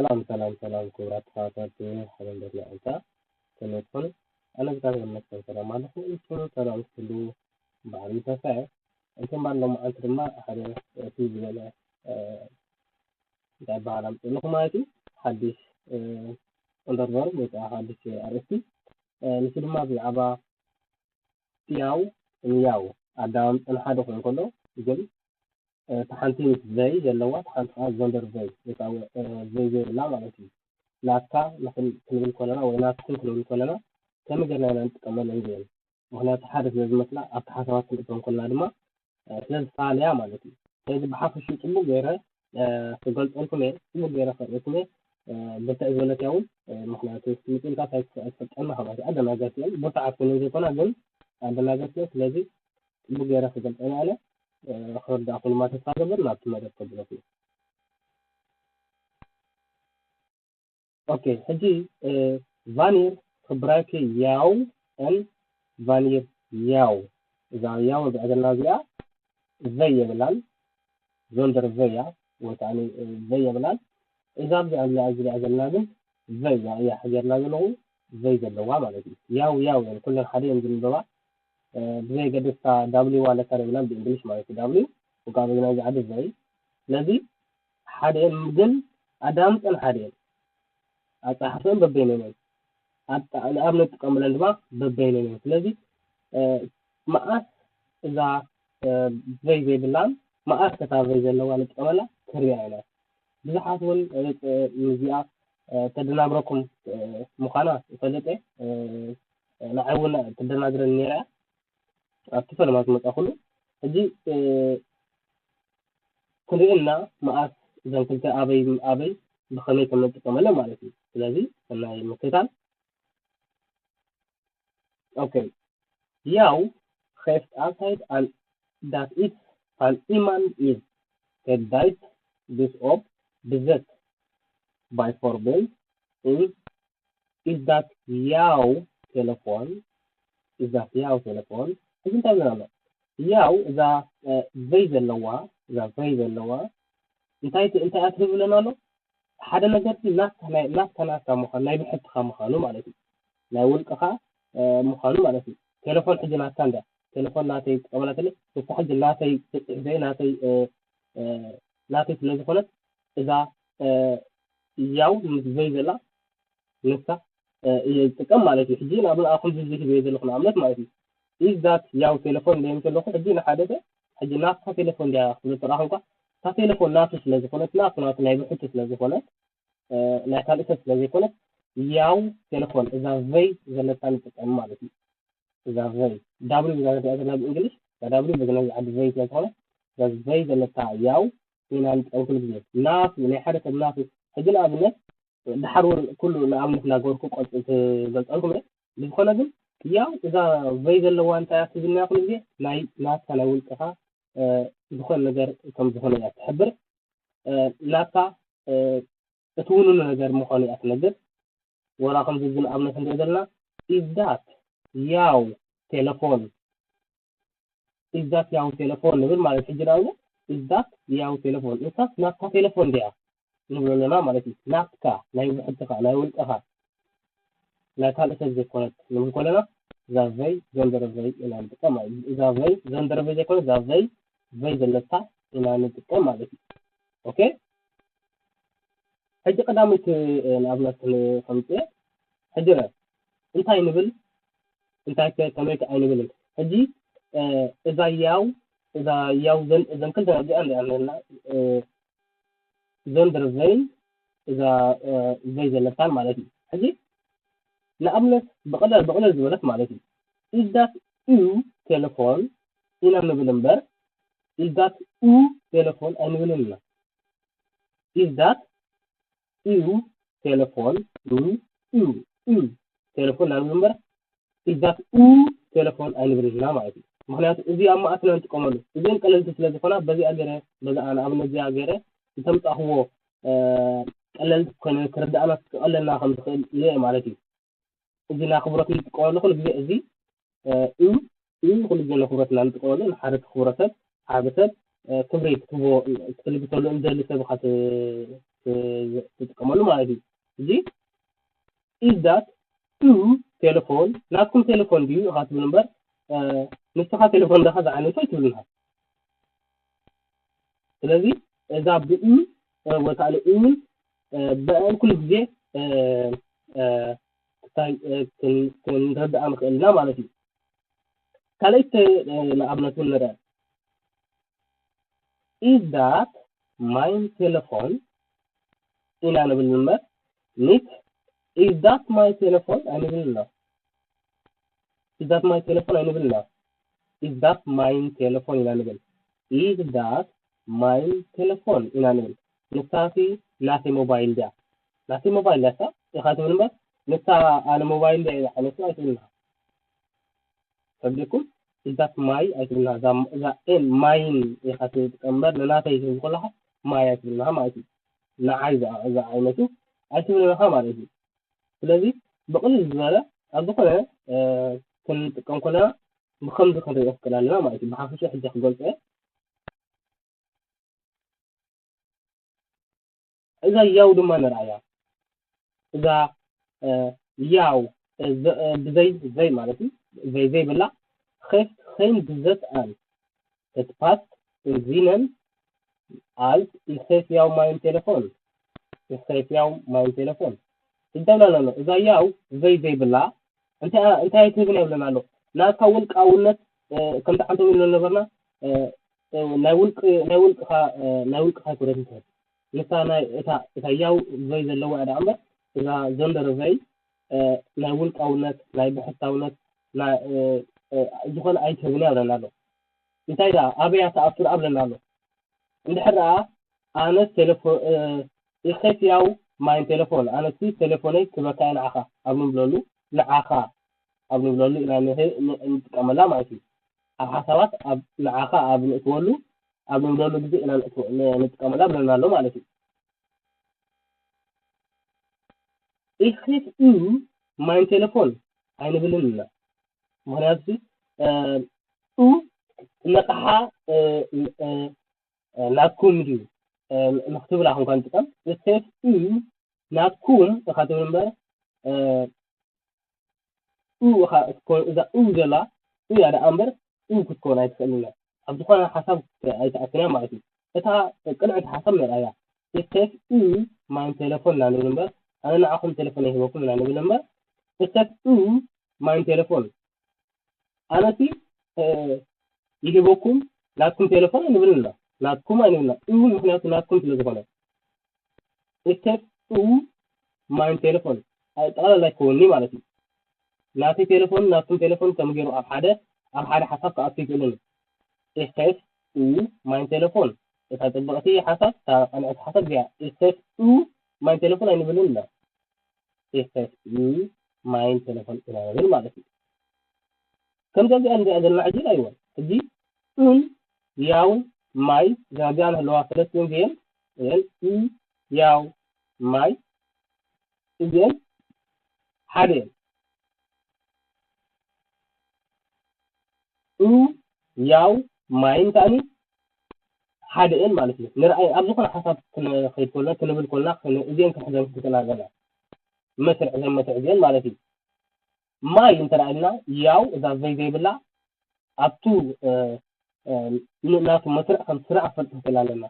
ሰላም ሰላም ሰላም ክቡራት ተኸታተልቲ ሓደ እንደት መዓልታ ከመይ ትኾኑ? ኣነ ብጣዕሚ ይመስገን ሰላም ኣለኹ። እንትን ሰላም ኩሉ በዓል ይተስፋ እየ። እንትን በዓል ሎማዓንቲ ድማ ሓደ እቲ ዝበለ እንታይ በዓል ኣምፅእልኹ ማለት እዩ። ሓድሽ እንደርበር ወይ ከዓ ሓድሽ ኣርእስቲ ንሱ ድማ ብዛዕባ ያው ያው ኣዳማምፅን ሓደ ኮይኑ ከሎ ግን እታ ሓንቲ ምስ ዘይ ዘለዋ እታ ሓንቲ ከዓ ዘንደር ዘይ ወይ ከዓ ዘይ ዘይብላ ማለት እዩ። ናትካ ክንብል ከለና ወይ ናትኩም ክንብል ከለና ከመይ ጌርና ኢና ንጥቀመለን እዚአን? ምክንያቱ ሓደ ስለ ዝመስላ ኣብቲ ሓሳባት ክንእተወን ከለና ድማ ስለ ዝፈላለያ ማለት እዩ። ስለዚ ብሓፈሽኡ ፅቡቅ ገይረ ክገልፀልኩም እየ፣ ፅቡቅ ገይረ ከርእየኩም እየ። ብርትዕ ዝበለት እያ እውን ምክንያቱ ምፅንታት ኣይትፈልጠና ማለት እዩ። ኣደናገርቲ እየን፣ ብርቱዓት ኮይነን ዘይኮና ግን ኣደናገርቲ እየን። ስለዚ ጽቡቅ ገይረ ክገልጸን ኣነ ክርዳእኩም ድማ ተስፋ ገብር ናብቲ መደብ ከብለኩም። ኦኬ ሕጂ ቫኒር ክብራይክ ያው ን ቫኒር ያው እዛ ያው ንሪኣ ዘለና እዚኣ ዘይ የብላን ዘንደር ዘያ ወይ ከዓ ዘይ የብላን እዛ ኣብዚኣ ንሪኣ ዘለና ግን ዘይ እያ ጌርና ዘለኹ ዘይ ዘለዋ ማለት እዩ። ያው ያው እየን ኩለን ሓደ እየን ዝንበባ ብዘየገድስ እታ ዳብሊው ኣለካ ዶ ይብላን ብእንግሊሽ ማለት እዩ ዳብሊው ወይ ከዓ በዚ ናይዚ ዓዲ ዘይ ስለዚ ሓደ እየን ግን ኣዳምፀን ሓደ እየን ኣፀሓሕፈን በበይነን እየን ንኣብነት ጥቀምለን ድማ በበይነን እየን ስለዚ መዓስ እዛ ዘይ ዘይብላን መዓስ ከታ ዘይ ዘለዋ ንጥቀመላ ክሪኣ ኢና ብዙሓት እውን እዚኣ ተደናግረኩም ምዃና ይፈልጥ እየ ንዓይ እውን ተደናግረን ነይራ ኣብቲ ፈለማ ዝመፃ ኩሉ ሕጂ ክንርኢ እና መኣስ እዘን ክልተ ኣበይ ኣበይ ብኸመይ ከም ንጥቀመለን ማለት እዩ ስለዚ ሰናይ ምክታል okay ያው geeft altijd aan dat iets van iemand is. Het duidt dus op bezit. Bijvoorbeeld, in is dat jouw telefoon? Is dat jouw telefoon? ሕጂ እንታይ ብለና ኣሎ ያው እዛ ዘይ ዘለዋ እዛ ዘይ ዘለዋ እንታይ እንታይ ኣትህብ ብለና ኣሎ ሓደ ነገር ናትካ ናትካ ናትካ ምዃኑ ናይ ብሕትኻ ምዃኑ ማለት እዩ ናይ ውልቅኻ ምዃኑ ማለት እዩ ቴሌፎን ሕጂ ናትካ እንዳ ቴሌፎን ናተይ ጥቀመላ ተለ ንሳ ሕጂ ናተይ ተፅሒፈ ናተይ ናተይ ስለ ዝኾነት እዛ ያው ምስ ዘይ ዘላ ንሳ እየ ዝጥቀም ማለት እዩ ሕጂ ናብ ንኣኹም ዝዝይ ህበዮ ዘለኹ ንኣብነት ማለት እዩ is that ያው ቴሌፎን ደዮም ዘለኹ ሕጂ ንሓደ ሰብ ሕጂ ናትካ ቴሌፎን ድያ ክብል ጥራሕ እንኳ እታ ቴሌፎን ናቱ ስለ ዝኾነት ናቱ ናቱ ናይ ብሕቱ ስለ ዝኾነት ናይ ካልእ ሰብ ስለ ዘይኮነት ያው ቴሌፎን እዛ ዘይ ዘለታ ንጥቀም ማለት እዩ እዛ ዘይ ዳብሊው እዛ ንሪኣ ዘለና ብእንግሊሽ እዛ ዳብሊው በዚ ናይ ዓዲ ዘይ ስለ ዝኾነት እዛ ዘይ ዘለታ ያው ኢና ንጥቀም ኩሉ ግዜ ናቱ ናይ ሓደ ሰብ ናቱ ሕጂ ንኣብነት ድሓር እውን ኩሉ ንኣብነት እናገበርኩ ቆልፅል ክገልፀልኩም እየ ብዝኾነ ግን ያው እዛ ዘይ ዘለዋ እንታይ እያ ትብልና ኩሉ ግዜ ናይ ናትካ ናይ ውልቅኻ ዝኾነ ነገር ከም ዝኾነ እያ ትሕብር ናትካ እቲ ውኑኑ ነገር ምዃኑ እያ ትነግር ወላ ከምዚ እዚ ንኣብነት ንሪኦ ዘለና is that ያው ቴሌፎን is that ያው ቴሌፎን ንብል ማለት ሕጂ ንኣብነት is that ያው ቴሌፎን ንሳስ ናትካ ቴሌፎን ድያ ንብሎ ኣለና ማለት እዩ ናትካ ናይ ብሕትኻ ናይ ውልቅኻ ናይ ካልእ ሰብ ዘይኮነት ንብል ከለና እዛ ዘይ ዘንደረበይ ኢና ንጥቀም ማለት እዩ እዛ ዘይ ዘንደረበይ ዘይኮነት እዛ ዘይ ዘይ ዘለታ ኢና ንጥቀም ማለት እዩ ኦኬ ሕጂ ቀዳመይቲ ንኣብነት ከምፅእ ሕጂ ረ እንታይ ንብል እንታይ ከመይ ኣይንብልን ሕጂ እዛ ያው እዛ ያው ዘን እዘን ክልተ እዚኣ ንሪኣ ኣለና ዘንድር ዘይ እዛ ዘይ ዘለታን ማለት እዩ ሕጂ ንኣብነት ብቐለል ብቐለል ዝበለት ማለት እዩ ኢዛት እዩ ቴሌፎን ኢና ንብል እምበር ኢዛት ኡ ቴሌፎን ኣይንብልን ኢና ኢዛት እዩ ቴሌፎን ዩ እዩ እዩ ቴሌፎን ናንብል እምበር ኢዛት ኡ ቴሌፎን ኣይንብልን ኢና ማለት እዩ ምክንያቱ እዚ ኣብ ማእትና ንጥቀመሉ እዚን ቀለልቲ ስለ ዝኾና በዚኣ ገይረ በዚኣ ንኣብነት እዚኣ ገይረ ዝተምፃእክዎ ቀለልቲ ኮይነ ክርዳእና ክቀለልና ከም ዝኽእል ይርኢ ማለት እዩ እዚ ናይ ኣኽብሮት ንጥቀመሉ ኩሉ ግዜ እዚ እዩ እዩ ኩሉ ግዜ ንኽብረትና ንጥቀመሉ ንሓደ ክኽብሮ ሰብ ዓቢ ሰብ ክብሪ ክትህቦ ክትልግሰሉ እንደሊ ሰብ ኢኻ ትጥቀመሉ ማለት እዩ። እዚ is that u ቴሌፎን ናትኩም ቴሌፎን ድዩ ኢኻ ትብል እምበር ንስኻ ቴሌፎን ዳኻ ዝዓይነቱ ኣይትብልን ኢኻ። ስለዚ እዛ ብኡ ወታለ እውን ብአን ኩሉ ግዜ ክታይ ክንረዳኣ ንኽእል ኢና ማለት እዩ። ካልኣይቲ ንኣብነት እውን ንርአ። Is that my telephone ኢና ንብል እምበር ኒት is that my telephone ኣይንብልን ኢና። Is that my telephone ኣይንብልን ኢና። Is that my telephone ኢና ንብል። Is that my telephone ኢና ንብል። ንሳሲ ናተይ ሞባይል ድያ? ናተይ ሞባይል ድያ? ኢኻ ትብል እምበር ንሳ ኣነ ሞባይል ድያ ኢኻ ነሱ ኣይትብልና። ከብዲኩም is that my ኣይትብልና። እዛ my ኢኻ ትጥቀም እምበር ንናተይ ትብል ከለኻ my ኣይትብልና ማለት እዩ። ንዓይ ዝዓይነቱ ኣይትብልና ማለት እዩ። ስለዚ ብቕልል ዝበለ ኣብ ዝኾነ ክንጥቀም ከለና ብከምዚ ክንሪኦ ክክእል ኣለና ማለት እዩ። ብሓፈሻ ሕጂ ክገልፀ እዛ ያው ድማ ንርኣያ። እዛ ያው ብዘይ ዘይ ማለት እዩ። ዘይ ዘይ ብላ ኸይን ብዘት ኣን እትፓት እንዚነን ኣልት ኢኸፍ ያው ማይን ቴሌፎን ኢኸፍ ያው ማይን ቴሌፎን እንታይ ብላ ኣሎ። እዛ ያው ዘይ ዘይ ብላ እንታይ ትህብን የብለን ኣሎ። ናትካ ውልቃውነት ከምቲ ዓንቶም ኢሎ ነበርና ናይ ውልቂ ናይ ውልቅኻ ናይ ውልቅኻ ኩረት ትህብ ንሳ ናይ እታ እታ ያው ዘይ ዘለዋ እያ ደኣ እምበር እዛ ዘንደር ዘይ ናይ ውልቃውነት ናይ ብሕታውነት ዝኾነ ኣይትህብን እያ ብለና ኣሎ። እንታይ ደኣ ኣበያ ተኣቱ ደኣ ብለና ኣሎ። እንድሕር ደኣ ኣነስ ቴሌፎ ኢኸፍ ያው ማይን ቴሌፎን ኣነሲ ቴሌፎነይ ክበካ እየ ንዓኻ ኣብ ንብለሉ ንዓኻ ኣብ ንብለሉ ኢና ንጥቀመላ ማለት እዩ። ኣብ ሓሳባት ኣብ ንዓኻ ኣብ ንእትወሉ ኣብ ንብለሉ ግዜ ኢና ንጥቀመላ ብለና ኣሎ ማለት እዩ። ኢኸፍ ኡ ማይን ቴሌፎን ኣይንብልን እና ምክንያቱ ኡ ነቕሓ ናትኩም ድዩ ንክትብል ኣኹም ንጥቀም ኢኸፍ ኡ ናትኩም ኢኻ ትብል እምበር ኡ ኢኻ እዛ ኡ ዘላ ኡ እያ ደኣ እምበር ኡ ክትከውን ኣይትኽእልን እያ። ኣብ ዝኾነ ሓሳብ ኣይትኣትን እያ ማለት እዩ። እታ ቅንዕቲ ሓሳብ ንርኣያ። ኢኸፍ ኡ ማይን ቴሌፎን ኢና ንብል እምበር ኣነ ንዓኹም ቴሌፎን ይህበኩም ኢና ንብል እምበር ኢኸፍ ኡ ማይን ቴሌፎን ኣነሲ ይህበኩም ናትኩም ቴሌፎን ኣይንብልና ናትኩም ኣይንብልና ኡ ምክንያቱ ናትኩም ስለ ዝኾነ ኢኸፍ ኡ ማይን ቴሌፎን ጠቕላላ ኣይከውንኒ ማለት እዩ። ናተይ ቴሌፎን ናትኩም ቴሌፎን ከም ገይሩ ኣብ ሓደ ኣብ ሓደ ሓሳብ ክኣቱ ይክእልን ኢኸፍ ኡ ማይን ቴሌፎን እታ ፅብቕቲ ሓሳብ እታ ቀንዕቲ ሓሳብ እዚኣ ኢኸፍ ኡ ማይን ቴሌፎን ኣይንብልን እና ኢኸፍ ኡ ማይን ቴሌፎን ኢና ንብል ማለት እዩ። ከምዚ እዚኣ ንሪኣ ዘለና ሕጂ ኣይወን ሕጂ ኡን ያው ማይ እዚኣ ንህለዋ ሰለስቲን እዚኤን እየን ኡ ያው ማይ እዚኤን ሓደ እየን። ኡ ያው ማይን ከኣኒ ሓደ እየን ማለት እዩ። ንርኣይ ኣብ ዝኾነ ሓሳብ ክንኸይድ ኮልና ክንብል ኮልና እዚኤን ክንሕዘን ክንክእል ኣለና። መስርዕ ዘን መስርዕ እዚኤን ማለት እዩ። ማይ እንተረኣልና ያው እዛ ዘይ ዘይብላ ኣብቱ ናቱ መስርዕ ከም ስራዕ ክፈልጥ ክክእል ኣለና።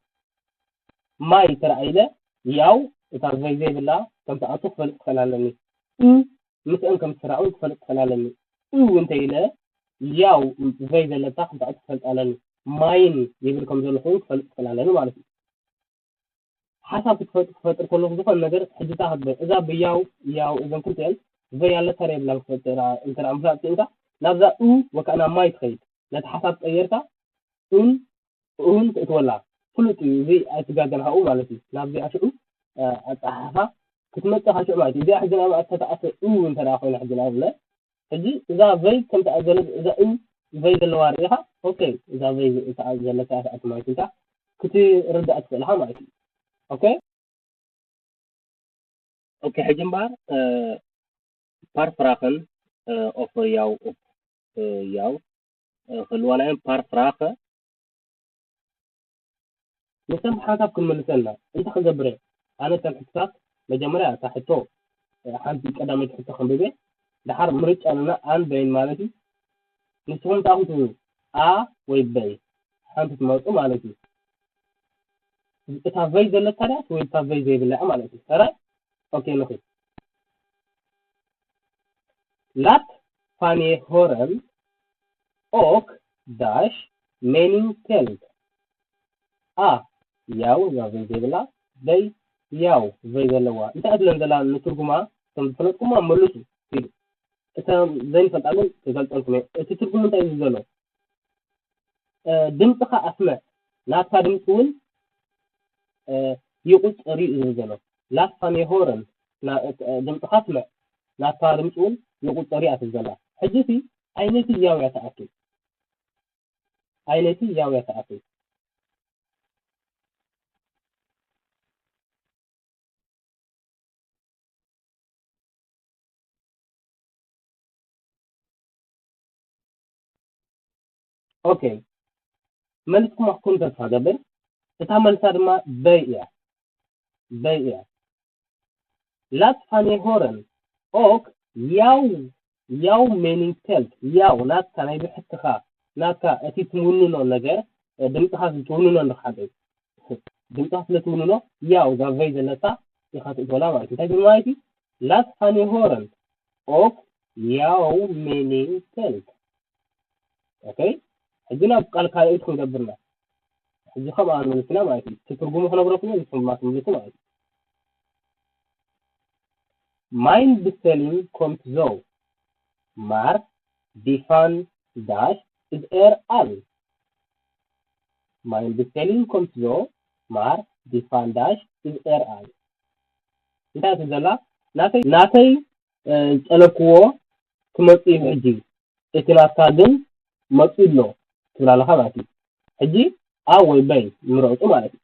ማይ ተረኣይለ ያው እታ ዘይ ዘይብላ ከም ትኣቱ ክፈልጥ ክክእል ኣለኒ። እ ምስአን ከም ትስራዕ እውን ክፈልጥ ክክእል ኣለኒ። እ እውን ተይለ ያው ዘይ ዘለታ ከም ትኣቱ ክፈልጥ ኣለኒ። ማይን ይብል ከም ዘለኹ እውን ክፈልጥ ክክእል ኣለኒ ማለት እዩ። ሓሳብ ክትፈጥር ክትፈጥር ከለኹ ዝኾነ ነገር ሕጅታ ክትብል እዛ ብያው ያው እዘን ክልቲአን ዘይ ኣለታ የብላን ክፈጥራ እንተ ደኣ ምፍላጥ ክኢልካ ናብዛ ኡ ወከዓ ናብ ማይ ትኸይድ ነቲ ሓሳብ ቀየርካ ኡን ኡን ትእትወላ ፍሉጥ እዩ እዚ ኣይትጋገን ሃኡ ማለት እዩ ናብዚኣ ሽዑ ኣፀሓሓፋ ክትመፅእ ካብ ሽዑ ማለት እዩ እዚኣ ሕጂ ናብ ኣተተኣተ ኡ እንተ ደኣ ኮይና ሕጂ ንኣብነት ሕጂ እዛ ቨይ ከምታ ዘለ እዛ ኡ ቨይ ዘለዋ ርኢኻ ኦኬ እዛ ቨይ እታ ዘለካ እያ ትኣቲ ማለት ኢልካ ክትርዳእ ትኽእል ኢኻ ማለት እዩ ኦኬ ኦኬ ሕጂ እምበኣር ፓርፍራኸን ኦፈር ያው ያው ክህልዋና እዮም ፓርፍራኸ ንሰን ብሓንሳብ ክንምልሰልና እንታይ ክገብር እየ ኣነ ከም ሕቶታት መጀመርያ እታ ሕቶ ሓንቲ ቀዳመይቲ ሕቶ ከንብበ፣ ድሓር ምርጫ ኣለና ኣን በይን ማለት እዩ። ንስኹም እንታይ ኢኹም ትብሉ? ኣ ወይ በይ ሓንቲ ትመርጹ ማለት እዩ። እታ ቨይ ዘለታ ድያስ ወይ እታ ቨይ ዘይብላ ማለት እዩ? ሰራይ? ኦኬ፣ ንኺድ። ላት ፋኔ ሆረን ኦክ ዳሽ ሜኒንግ ቴልት። ኣ ያው እዛ ቨይ ዘይብላ፣ በይ ያው ቨይ ዘለዋ። እንታይ እትብለን ዘላ ንትርጉማ ከም ዝፈለጥኩማ መልሱ። ኪዱ። እተን ዘይንፈልጣ ግን ክገልጸልኩም እየ። እቲ ትርጉም እንታይ እዩ ዘሎ? እ፣ ድምፅኻ ኣስምዕ፣ ናትካ ድምፂ እውን እ፣ ይቑጸር እዩ ዝብል ዘሎ። ላት ፋኔ ሆረን፣ ና-፣ እ፣ ድምፅኻ ስምዕ፣ ናትካ ድምፂ እውን ይቑጸር እዩ ኣትብል ዘላ። ሕጂ እቲ ኣይነቲ ያው እያ ትኣክል። ኣይነቲ ያው እያ ትኣክል። ኦኬ፣ መልስኩም ኣኩም ተስፋ ገብር። እታ መልሳ ድማ በይ እያ። በይ እያ። ላት ፋኔ ሆረን ኦክ ያው ያው ሜኒንግ ቴልት ያው ናትካ ናይ ብሕትኻ ናትካ እቲ ትውንኖ ነገር ድምፅኻ ትውንኖ እንድኻ ሓገዝ ድምፅኻ ስለ ትውንኖ ያው እዛ ቨይ ዘለታ ኢኻ ትእትወላ ማለት እዩ። እንታይ ትብል ማለት እዩ? ላት ፋኔ ሆረን ኦክ ያው ሜኒንግ ቴልት። ኦኬ፣ ሕጂ ናብ ቃል ካልኣይቲ ክንገብርና። ሕጂ ከምኣ ንመልስና ማለት እዩ። እቲ ትርጉሙ ክነግረኩም እዩ፣ ንስኹም ድማ ትምልሱ ማለት እዩ። ማይን ብሰሊን ኮምት ዞ ማር ዲፋን ዳሽ እዝ ኤር ኣል። ማይን ብሰሊን ኮምት ዞ ማር ዲፋን ዳሽ እዝ ኤር ኣል። እንታይ ትብል ዘላ? ናተይ፣ ናተይ፣ እ፣ ዝጠለብክዎ ክመጽእ እዩ ሕጂ። እቲ ናትካ ግን መጺኡ ኣሎ ትብል ኣለኻ ማለት እዩ። ሕጂ ኣ ወይ በይ ምረጹ ማለት እዩ።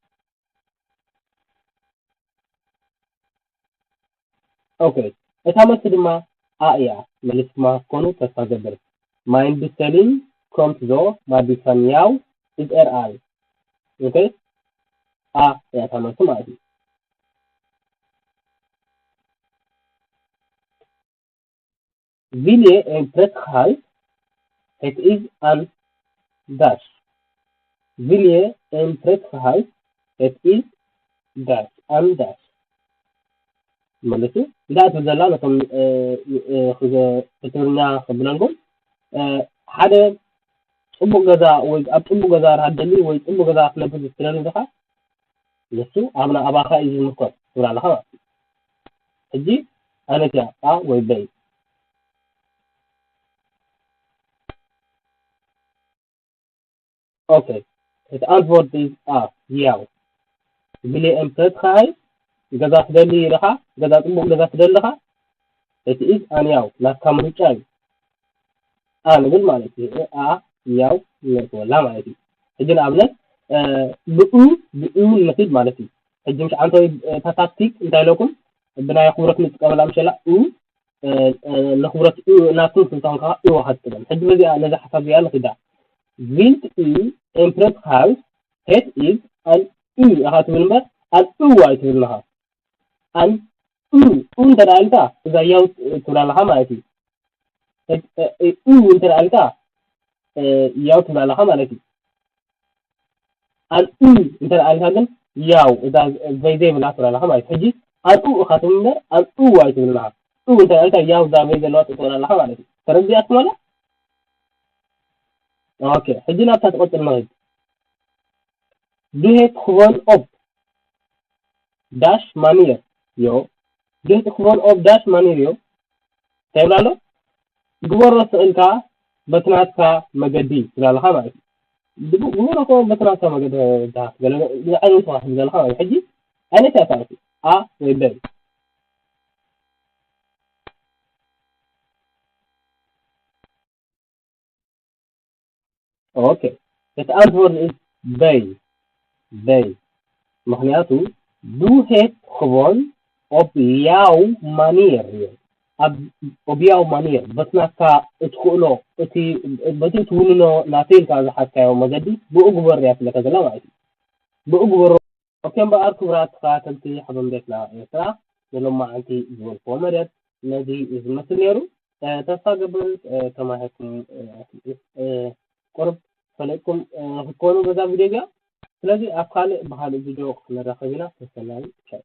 ኦኬ፣ እታ መልሲ ድማ ኣ እያ። መሊስኩማ ክትኮኑ ተስፋ ገብር። ማይን ብሰሊን ኮምት ዞ ማር ዲፋን ያው እዝ ኤር ኣል። ኦኬ፣ ኣ እያ እታ መልሲ ማለት እዩ። Vil je en prettig huis? Het is een dash. Wil je en prettig huis? Het is dash, een dash. መለሱ እንታይ ትብል ዘላ ነቶም፣ እ፣ እ፣ ክዘ-፣ ብትግርኛ ከብለልኩም፣ እ፣ ሓደ ጽቡቕ ገዛ ወይ ኣብ ጽቡቕ ገዛ ርሃ ደሊ ወይ ጽቡቕ ገዛ ክነብር ዝትደሊ ዲኻ? ንሱ ኣብና ኣባኻ እዩ ዝምርኮስ ትብል ኣለኻ ማለት እዩ። ሕጂ ኣነትያ ኣ ወይ በይ። ኦኬ፣ እቲ ኣንትወርድ ኢዝ ኣ ያው። ቢልየ ኤምፕረስ ኸኣይ ገዛ ትደሊ ኢኻ፣ ገዛ ጽቡቕ ገዛ ትደሊ ኢኻ፣ እቲ ኢዝ ኣን ያው ናትካ ምርጫ እዩ። ኣ ንብል ማለት እዩ። ኣ ያው ንመልክወላ ማለት እዩ። ሕጂ ንኣብነት፣ እ፣ ብኡ፣ ብኡ ንኺድ ማለት እዩ። ሕጂ ምሽ ዓንተወይ፣ እ፣ እታ ታክቲክ እንታይ ኢለኩም? ብናይ ኣኽብሮት ንጥቀመላ ምሸላ ኡ፣ እ፣ እ፣ ንኽብሮት ኡ ናቱ ስልጣን ከኣ ኡ ሃትለን። ሕጂ በዚኣ ነዛ ሓሳብ እዚኣ ንኺዳ። ቪልት ኡ ኤምፕረስ ሃውስ ሄት ኢዝ ኣን ኡ ኢኻ ትብል እምበር ኣን ኡ ኣይትብል ኢኻ። ኣን ኡ፣ ኡ እንተ ደኣ ኢልካ እዛ ያው ትብል ኣለኻ ማለት እዩ። እ፣ እ፣ ኡ እንተ ደኣ ኢልካ፣ እ፣ ያው ትብል ኣለኻ ማለት እዩ። ኣን ኡ እንተ ደኣ ኢልካ ግን ያው እዛ ቨይ ዘይብላ ትብል ኣለኻ ማለት እዩ። ሕጂ ኣን ኡ ኢኻ ትብል እምበር ኣን ኡ ኣይትብል ኣለኻ። ኡ እንተ ደኣ ኢልካ ያው እዛ ቨይ ዘለዋ ትብል ኣለኻ ማለት እዩ። ተረዲኣትኩም ኣላ? ኦኬ፣ ሕጂ ናብታ ትቐጽል ንኺድ። Du hast gewonnen op dash manier, jo. Du hast gewonnen op dash manier, jo። እንታይ ይብላ ኣሎ? ግበሮ ስእልካ በቲ ናትካ መገዲ ትብል ኣለኻ ማለት እዩ። ግብ-፣ ግበሮ እኮ በቲ ናትካ መገዲ፣ ገለ ዓይነት ዋሕድ ዘለኻ ማለት እዩ። ሕጂ ዓይነት እያ ታሪክ ኣ ወይ በ። ኦኬ። እቲ ኣንትወርድ ኢዝ በይ። በይ። ምኽንያቱ፣ du hast gewonnen op jouw manier እዩ። ኣብ፣ op jouw manier፣ በቲ ናትካ እትኽእሎ፣ እቲ፣ በቲ እትውንኖ ናተይ ኢልካ ዝሓዝካዮ መገዲ፣ ብኡ ግበር እያ ትብለካ ዘላ ማለት እዩ። ብኡ ግበሮ ኦኬ እምበኣር ክቡራት ተኸታተልቲ ሓበን ቤትና ኤርትራ ንሎማዓንቲ ዝበልክዎ መደብ ነዚ ዝመስል ነይሩ። ተስፋ ገብር ተማሂርኩም ቁርብ ፈለጥኩም ክትኮኑ በዛ ቪድዮ እዚኣ። ስለዚ ኣብ ካልእ ብካልእ ቪድዮ ክንራኸብ ኢና። ተሰናዩ ቻው።